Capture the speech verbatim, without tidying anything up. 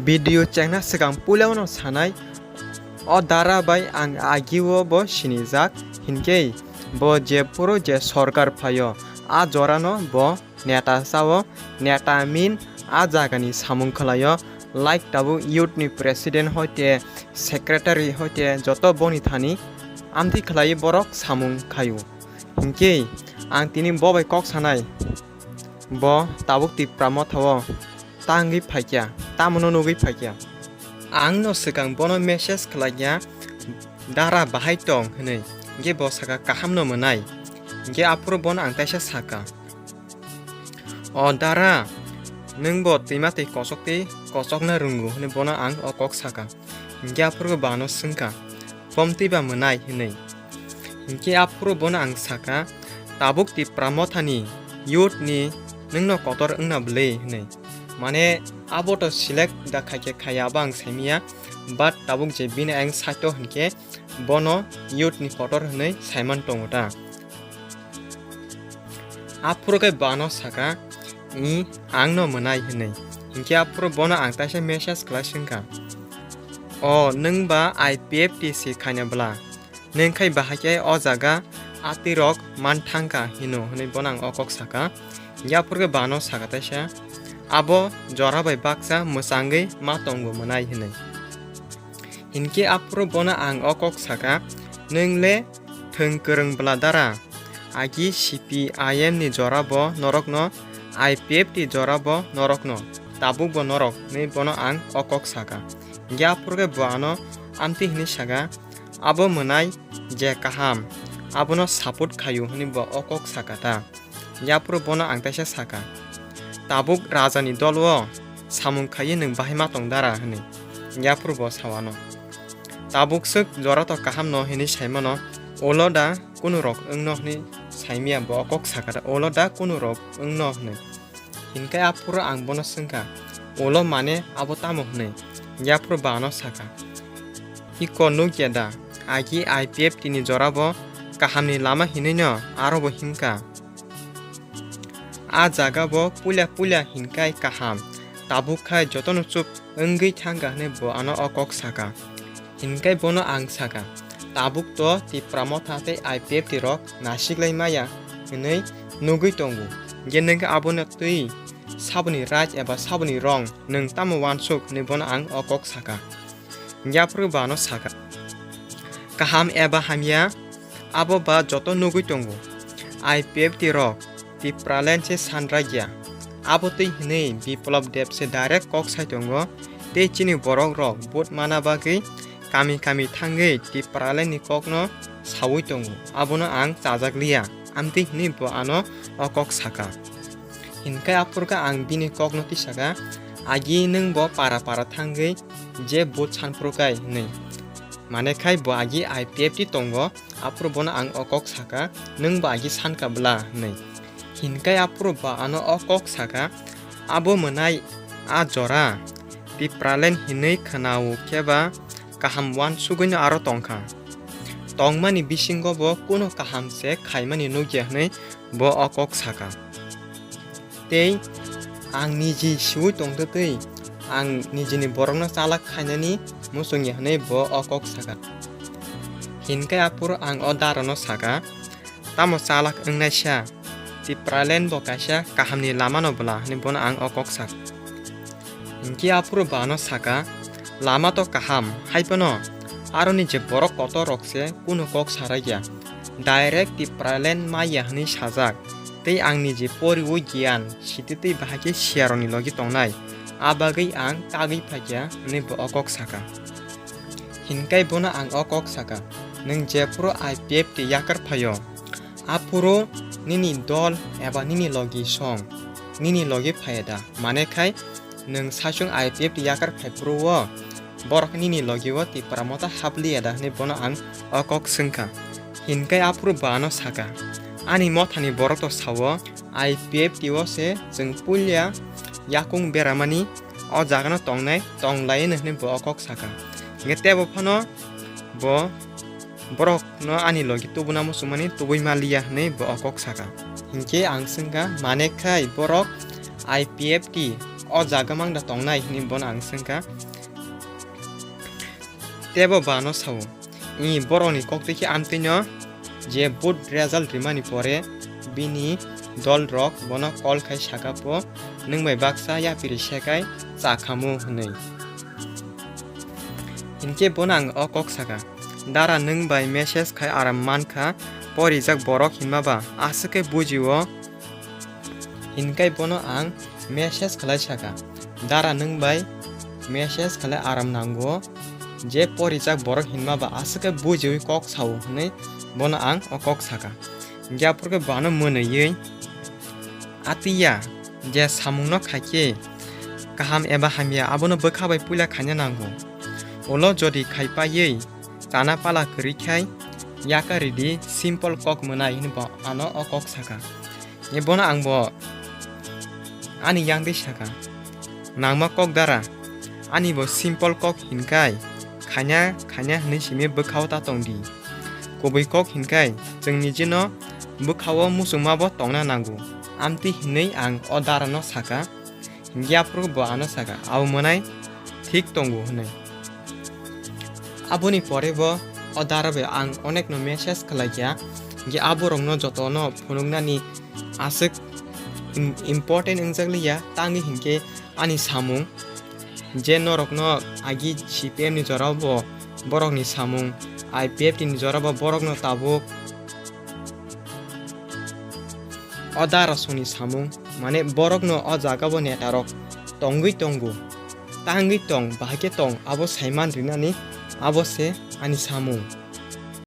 Video chengna swkang puilao no sanai, o dara bai ang agio bo sinijak, hinkhe bo jephuru je sorkar phaio, a jorano bo neta chao, neta mean a jagani samung khlaio, like tabuk youth ni president hoite secretary hoite joto boni thani amtwi khlaiwi borok samung khaio. Hinkhe ang tini bo bai kok sanai, bo tabuk Tipra Motha o ta wngwi phaikya, tamono nugwi phaikya. Ang no swkang bono message khlaikya, "Dara bahai tong?" hwnwi. Hinkhe bo saka, "Kaham no mwnai." Hinkhe aphuru bono ang taisa saka, "O dara, nwng bo twima twi kochok twi kochokna rwngo?" hwnwi bono ang o kok saka. Hinkhe aphuru bo ano swngkha, "Bomtwi ba mwnai?" hwnwi. Hinkhe aphuru bono ang saka, "Tabuk Tipra Mothani youth ni nwngno kotor wngna bwlwi?" hwnwi. Mane abo to select da khaikhe khaya abo ang saimanya, but tabuk je bini ayang side o hinkhe bono youth ni kotor hwnwi saiman tongo ta. Aphuru khe bo ano saka, "I, ang no mwnai," hwnwi. Hinkhe aphuru bono ang taisa message khlai swngkha, "O, nwng ba I P F T si khaina bwla? Nwng khai bahai khe o jaga atwi rok man thangkha hino?" hwnwi bono ang o kok saka. Hinkhe aphuru khe bo ano saka taisa, "Abo jora bai baksa mwchangwi ma tongo mwnai?" hwnwi. Hinkhe aphuru bono ang o kok saka, "Nwng le thwng kwrwng bwla dara, agi C P I M ni jora bo norokno, I P F T jora bo norokno, tabuk bo norok," hwnwi bono ang o kok saka. Hinkhe aphuru khe bo ano amtwi hwnwi saka, "Abo mwnai je kaham, abono support khaio," hwnwi bo o kok saka ta. Yaphuru bono ang taisa saka, "Tabuk rajani dol o samung khaiwi nwng bahai ma tong dara?" hwnwi. Yaphuru bo sawano, "Tabuk swk jora to kaham no," hwnwi saimano, "Ulo da kunu rok wngno?" hwnwi saimaya bo o kok saka, "Ulo da kunu rok wngno?" hwnwi. Hinkhe aphuru ang bono swngkha, "Ulo mane abo tamo?" hwnwi. Yaphuru bo ano saka, "Iko nukya da, agi I P F T ni jora bo kahamni lama hinwi no aro bo hinkha. A jaga bo puila puila hinkhai kaham, tabuk khai jotono chup wngwi thangkha," hwnwi bo ano o kok saka. Hinkhe bono ang saka, "Tabuk to Tipra Motha tei I P F T rok nasiklai maya hwnwi nugwi tongo, je nwng abono twi saboni right eba saboni wrong nwng tamo wansuk?" hwnwi bono ang o kok saka. Yaphuru bo ano saka, "Kaham eba hamya, abo ba joto nugwi tongo. I P F T rok Tipraland se sanragya. Abo twi hwnwi Biplab Deb se direct kok sai tongo, tei chini borok rok vote mana bagwi kami kami thangwi Tipraland ni kokno saui tongo. Abono ang chajak liya," amtwi hwnwi bo ano o kok saka. Hinkhe aphuru khe ang bini kokno twi saka, "Agi nwng bo para para thangwi je vote sanphuru kai?" hwnwi. Mane khai bo agi I P F T tongo, aphuru bono ang o kok saka, "Nwng bo agi sanka bwla?" hwnwi. Hinkhe aphuru bo ano o kok saka, "Abo mwnai a jora Tipraland hinwi khwnao khe ba kaham wansugwino aro tongkha. Tongmani bisingo bo kunu kaham se khaimani nukya," hwnwi bo o kok saka. Tei ang niji siui tongtwtwi ang nijini borokno chalak khainani muchungya hwnwi bo o kok saka. Hinkhe aphuru ang o darano saka, "Tamo chalak wngnaisa? Tipraland bo kaisa kahamni lamano bwla," hwnwi bono ang o kok saka. Hinkhe aphuru bo ano saka, "Lama to kaham, haiphano aroni je borok kotor rok se kunu kok sarakya. Direct Tipraland maya hwnwi sajak. Tei ang niji poriui giyan sititwi bahai khe siyarokni logi tongnai. A bagwi ang kagwi phaikya," hwnwi bo o kok saka. Hinkhe bono ang o kok saka, "Nwng jephuru I P F T yakar phaio, aphuru nini dol eba nini logi song nini logi phaiya da? Mane khai nwng saichung I P F T yakar phaiphuru o borok nini logi o Tipra Motha hapliya da?" hwnwi bono ang o kok swngkha. Hinkhe aphuru bo ano saka, "Ani mothani borok to sao, I P F T o se chwng puila yakung beramani o jagano tongnai, tonglaino," hwnwi bo o kok saka. Hinkhe tebo phano bo borokno ani logi tubuna muchungmani tubui maliya hwnwi bo o kok saka. Hinkhe ang swngkha, "Mane khai borok I P F T o jaga mangda tongnai hwnwi bono ang swngkha. Tebo bano sao, i borokni koktwi khe amtwino je vote result rimani pore bini dol rok bono call khai saka po, "Nwng bai baksa yapiri sekai cha khamu," hwnwi. Hinkhe bono ang o kok saka, "Dara nwng bai message khai aram mankha, porijak borok hinma ba aswk khe bujio." Hinkai bono ang message khlai saka, "Dara nwng bai message khlai aram nango, je porijak borok hinma ba aswk khe bujiwi kok sao," hwnwi bono ang o kok saka. Hinkhe aphuru khe bono mwnwiwi, "Atiya, je samungno khaikhe kaham eba hamya abono bwkha bai puila khaina nango. Ulo jodi khai paiwi chana pala kwrwi khai yaka ridi, simple kok mwnai," hwnwi bo ano o kok saka. Ye bono ang bo ani yang twi saka, "Nangma kok dara, ani bo simple kok hinkai khaina khaina hwnwi simi bwkhao ta tong di. Kubui kok hinkai chwngni jino bwkhao muchungma bo tongna nango." Amtwi hwnwi ang o darano saka. Hinkhe aphuru bo ano saka, "Abo mwnai thik tongo," hwnwi. Aboni pore bo o dara bai ang onekno message khlai kha, hinkhe aborokno jotono phunuknani aswk im-, important wngjak liya, tangwi hinkhe ani samung je norokno agi C P M ni jora bo borokni samung, I P F T ni jora bo borokno tabuk o darasongni samung, mane borokno o jaga bo netarok tongwi tongo, tangwi tong, bahai khe tong, abo saiman rinani, abo se ani samung.